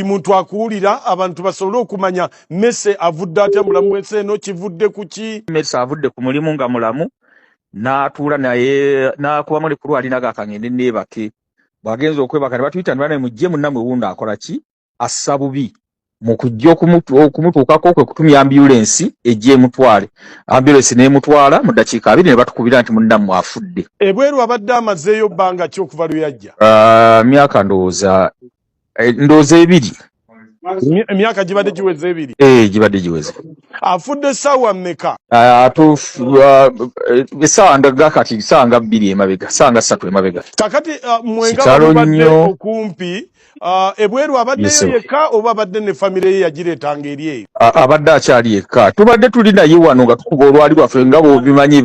Muntu akuwulira, abantu basobole okumanya Mese avudde atya mulamu bw'ensi eno, kivudde ku ki? Mese avudde ku mulimu nga mulamu, n'atuula naye n'akubamu ne kulwalina ga kangende neebake. Bw'agenza okwebaka ne batuyita ne banaye, mujje munnammwe wuuno akola ki, assa bubi. Mu kujja okumutuukako kwe kutumya ambulensi ejja emutwale. Ambulensi n'emutwala, mu ddakiika 20 ne batukubira nti munnammwe afudde. Ebweru abadde amazeeyo bbanga ki okuva lwe yajja? Myaka ndowooza ndowooza 2. Emyaka gibadde giweze 2? Eh, gibadde giweze. Afudde essaawa mmeka? Essaawa nga kati ssaawa nga 2 emabega, ssaawa nga 3 emabega. Kakati mwenga Kitalo mubadde nnyo. okumpi, ebweru abaddeyo Yes, sir. yekka oba abadde ne famire ye yagireetanga eri eyo? Abadde akyali yekka. Tubadde tuli naye wano nga tukuba olwali lwaffe nga bw'obimanyi,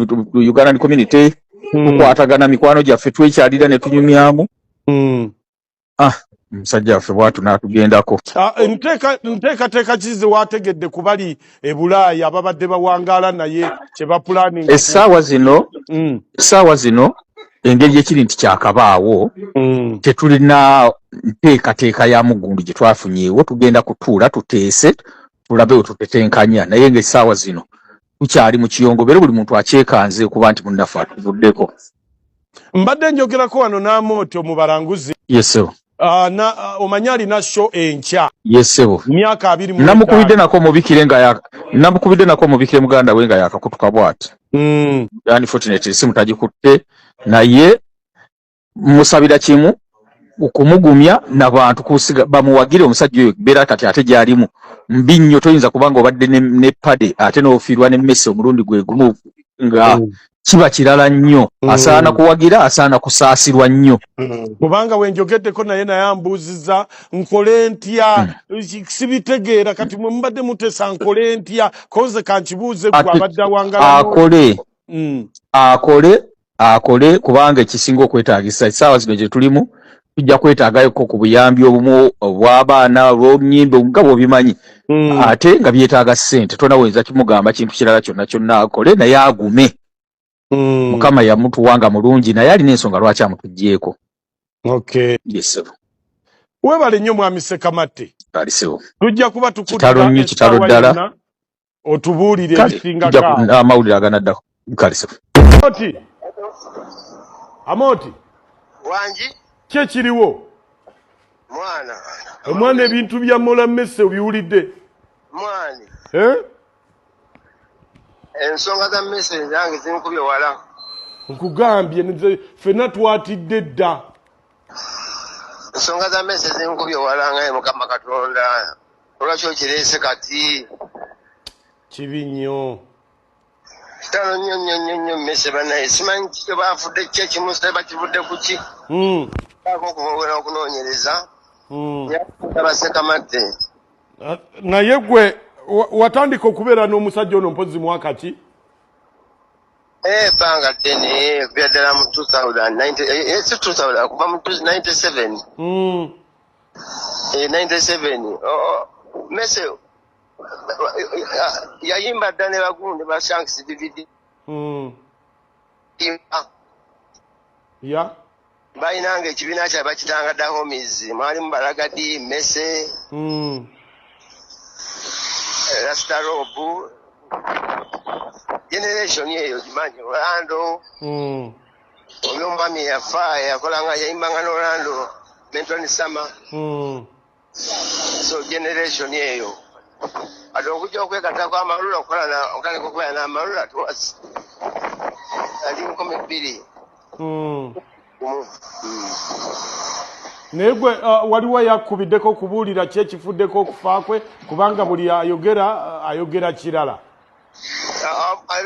Ugandan community tukwatagana, mikwano gyaffe twekyalira ne tunyumyamu. Omusajja waffe bw'atyo n'atugendako. Ah, nteekateeka ki ze waategedde ku bali e Bulaaya ababadde bawangaala naye kye bapulaninga? Essaawa zino, essaawa zino, engeri gyekiri nti kyakabaawo, tetulina nteekateeka ya muggundu gye twafunyeewo. Tugenda kutuula tuteese, tulabe we tutetenkanya, naye ng'essaawa zino tukyali mu kiyongobero, buli muntu akyekanze kuba nti munnaffe atuvuddeko. Mbadde njogerako wano n'Amooti mu balanguzi. Yes, ssebo. Omanyi alina show enkya. Yes, ssebo. Myaka abiri mu Namukubidde etaano. nako mubikire nga namukubidde nako mubikire muganda we nga yakakutuka bw'ati. Unfortunately esimu tagikutte, naye musabira kimu, okumugumya nabantu kusiga bamuwagire omusajja oyo. Beera kati ate gy'alimu mbi nnyo, toyinza kubanga obadde ne pade ate n'ofiirwa ne Mese omulundi gwe gumu nga kiba kirala nnyo. Asaana kuwagira, asaana kusaasirwa nnyo. Kubanga wenjogeddeko naye, naye ambuuziza nkole ntya, sibitegeera. Kati mwe mubadde muteesa nkole ntya, koze kankibuuze gwe abadde awangala. Akole. Akole, akole, kubanga ekisinga okwetaagisa essaawa zino gye tulimu, tujja kwetaagayoko ku buyambi obumu obw'abaana olw'oluyimba nga bw'obimanyi, ate nga byetaaga ssente. Tona weyinza kimugamba kintu kirala kyonna kyonna, akole naye agume. Mukama yamutuwa nga mulungi, naye alina ensonga lwaki amutuggyeko. Yes, sir. Weebale nnyo, mwami Sekamatte. Alisebo. Tujja kuba Kitalo nnyo, kitalo essaawa ddala. yonna, otubuulire Kale ebisingako tujja awo. Amawulire aganaddako. Kale sebo. Amoti, Amoti. Wangi. Ki ekiriwo? Mwana. Omwana, ebintu bya Mola Mese obiwulidde? Mwani. Eh? Ensonga za Mese zange zinkubye wala. Nkugambye nze ffenna twatidde dda. Ensonga za Mese zinkubye wala, nga ye Mukama Katonda, olwaki okireese kati? Kibi nnyo. Kitalo nnyo nnyo nnyo nnyo. Mese banaye simanyi kikyo bafudde, ki ekimusa, bakivudde ku ki? Ako okuva okunoonyereza Basekamatte. Ah, naye gwe watandika okubeera n'omusajja ono mpozi mwaka ki? Ebbanga ddene, okuva ddala mu 2000, si 2000, kuva mu 97. 97. Oh, Mese yayimba dda ne bagundi ba Shanks DVD. Balinanga ekibiina kyabwe bakitanga Da Homies, mwalimu Balagadi, Mese, Rasta Rob, generation eyo gimanyi, Orlando. Oyo omwami yafa yakolanga, yayimbanga n'Orlando, Menton Summer. So generation eyo ate okujja okwegattako Amalula, okukola okutandika okubeera n'Amalula twas ali 2001. Naye gwe waliwo yakubiddeko okubuulira ki ekifuddeko okufa kwe? Kubanga buli ayogera ayogera kirala. Ah, ah,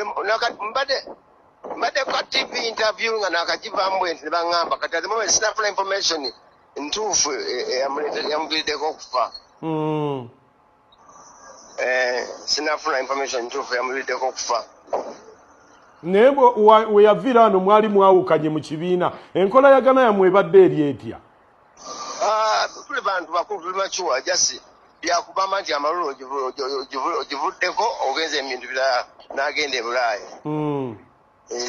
mbadde kwa TV interview nga nakagivaamu bwe nti ne baŋŋamba kati at the moment sinafuna information ntuufu yamuviiriddeko okufa. Sinafuna information ntuufu yamuviiriddeko okufa. Naye we yaviira wano mwali mwawukanye mu kibiina, enkola yagana yammwe ebadde eri etya? Ah, tuli bantu bakulu, tuli mature, just byakubamba nti Amalula ogivuddeko ogenza ebintu birala n'agenda e Bulaaya.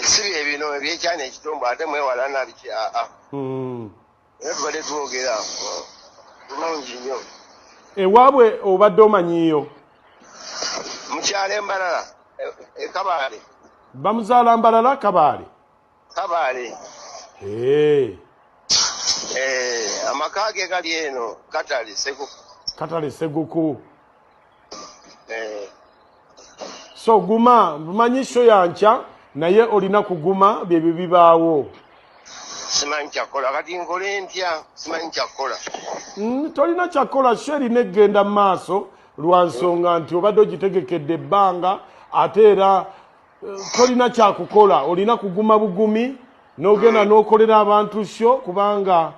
Si bye bino ebyekyana ekitumbu ate mwewalana biki, aa. Naye tubadde twogera bulungi nnyo. Ewaabwe obadde omanyiiyo? Mukyalo Embalala, e Kabaale. Bamuzaala Mbalala, Kabaale? Kabaale. Hey. Amaka ge gali eno Katale Seguku. Katale Seguku. Eh. So guma, manyi show yankya, naye olina kuguma, byebyo bibaawo. Simanyi kyakukola kati, nkole ntya? Simanyi kyakukola. Tolina kyakukola, show erina egenda mu maaso lwa nsonga nti obadde ogitegekedde ebbanga, ate era tolina kyakukola, olina kuguma bugumi n'ogenda n'okolera abantu show, kubanga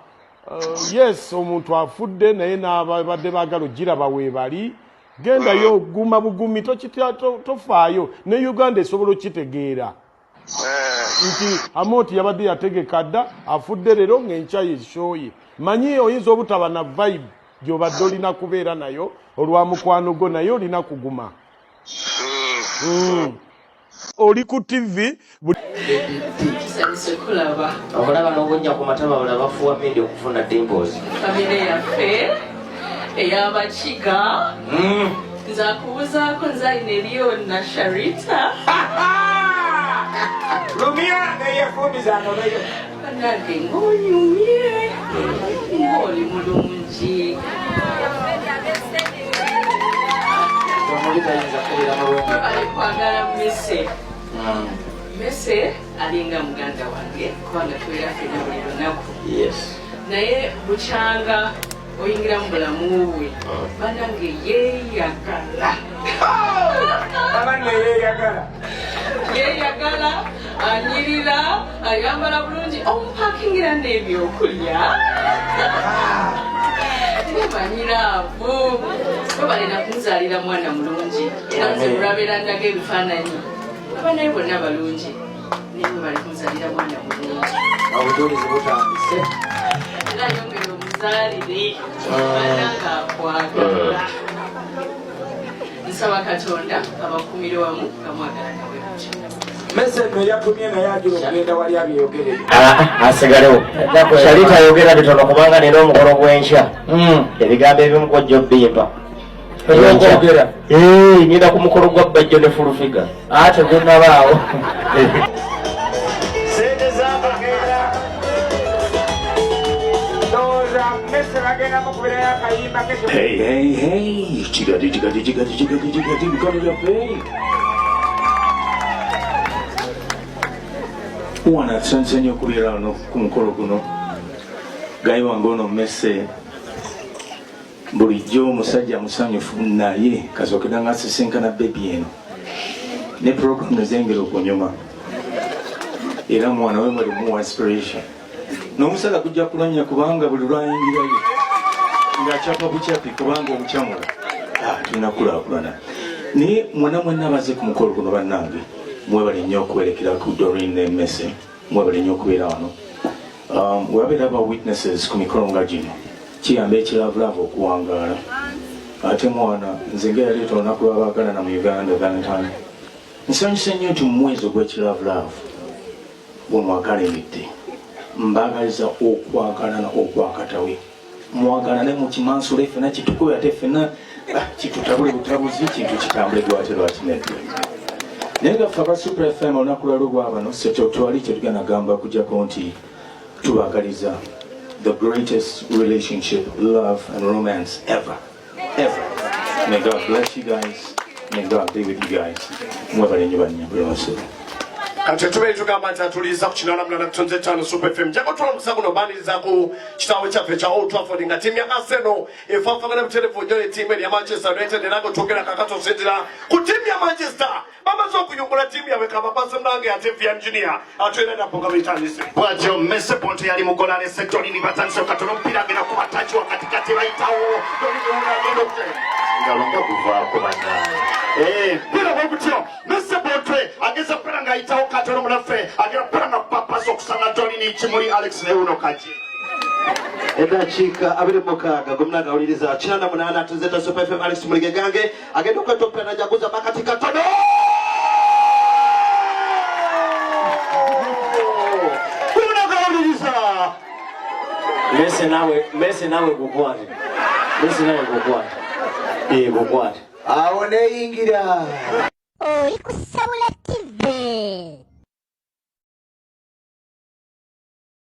yes, omuntu afudde, naye n'ababadde baagala ogiraba weebali. Gendayo, guma bugumi, tokitya, tofaayo, ne Uganda esobola okitegeera nti Amooti yabadde yategeka dda, afudde leero, ng'enkya ye show ye. Manyi oyinza obutaba na vibe gy'obadde olina kubeera nayo olwa mukwano gwo, naye olina kuguma. Oli ku TV. Kisanyusa okulaba. Okulaba n'obunnya ku matama, bula bafuwa mindi okufuna dimples. Famire yaffe ey'abakiga. Nze akubuzaako, nze alina ebyonna, Sharita. Lumya neyefumbiza anobeyo. Bannange, ng'onyumye, ng'oli mulungi. Omubi tayinza kubeera mulungi. Webale kwagala Mese. Mese alinga muganda wange, kubanga tubeera ffenna buli lunaku. Naye bukyanga oyingira mu bulamu bwe, banange, yeeyagala. Abanne yeeyagala. Yeeyagala, anyirira, ayambala bulungi, omupakingira n'ebyokulya. Nemanyiraavu webalina kumuzaalira mwana mulungi, era nze lwabeera ndaga ebifaananyi, abaana be bonna balungi, naye webali kumuzaalira mwana mulungi. Obujulizi butandise. Era yongera omuzaalire, bananga akwagala. Nsaba Katonda abakumire wamu nga mwagalana bwe mutyo. Mese nno yatumye, naye agira okugenda wali abyeyogerere. Ah, asigalewo. Shalita ayogera bitono, kubanga nina omukolo gw'enkya. Ebigambo ebimu kwojja obimpa. Olwokwogera? Nyina ku mukolo gwa Bajjo ne Fulufiga. Ate gunnabaawo. Sente z'akakeera, ndowooza Mese bagenda mukubirayo akayimba ke. Hey, hey, hey. Kigadi, kigadi, kigadi, kigadi, kigadi, mikono gyaffe. Wana tusanyuse nnyo okubeera wano ku mukolo guno. Guy wange ono Mese bulijjo omusajja musanyufu, naye kasookera nga asisinkana baby eno ne program nezengera okunyuma. Era mwana we bali muwa inspiration n'omusala gujja kulanya, kubanga buli lwayingirayo ng'akyapa bucapi, kubanga obukyamula. Ah, tulina kulaakulana. Naye mwena mwenna baze ku mukolo guno, bannange, mwebale nnyo okuwerekera ku Doreen ne Mese. Mwebale nnyo okubeera wano. Webabeera ba witnesses ku mikolo nga gino, kiyamba ekilaavulaavu okuwangaala. Ate mwana, nze nga yaleeta olunaku lw'abaagalana mu Uganda, Valentine, nsanyuse nnyo nti mu mwezi ogw'ekilaavulaavu bwemwagalemedde, mbaagaliza okwagalana okwakatawe. Mwagalane mukimansule, ffena kitukube, ate ffena kitutabule butabuzi, kintu kitambule gwate lwaki nedda. Naye nga ffe aba Super FM, olunaku lwalwo bwabano setwali kyetugenda gamba kujjako nti tubaagaliza the greatest relationship, love and romance ever, ever. May God bless you guys. May God be with you guys. Mwebale nnyo bannya buli wasibu. Kati tubeere tugamba nti atuliza ku 88.5 Super FM. Jago twala omukisa guno baniriza ku kitaawe kyaffe ekya Old Trafford, nga ttiimu ya Arsenal efaafagana butereevu nnyo ne ttiimu eri ya Manchester United. Era nga twogera kakati, osinzira ku ttiimu ya Manchester, bamaze okuyungula ttiimu yaabwe. Kabakwase munange, ate Vian Junior atwera napo nga bitandise bwatyo. Mese Ponte yali mugola, alese Dolini, batandise okatono, omupiira agenda kuba touch wakatikati, bayitawo Dolini wuno agenda ngalo nga guvaako bannange. Mpira bwe gutyo, Mese Bonte ageza kubeera ng'ayitawo katono, munaffe agenda kubeera nga kupapasa okusanga Dolini Kimuli Alex newuno kaje. Eddakiika 26 gomuna gawuliriza 88 tuzeta Super FM. Alex Mulige gange agenda okweta omupira najaguza makati katono gomuna gawuliriza. Mese nawe, Mese nawe gukwate, Mese nawe gukwate. Eh, gukwate Awo neyingira. Oli ku Sabula TV.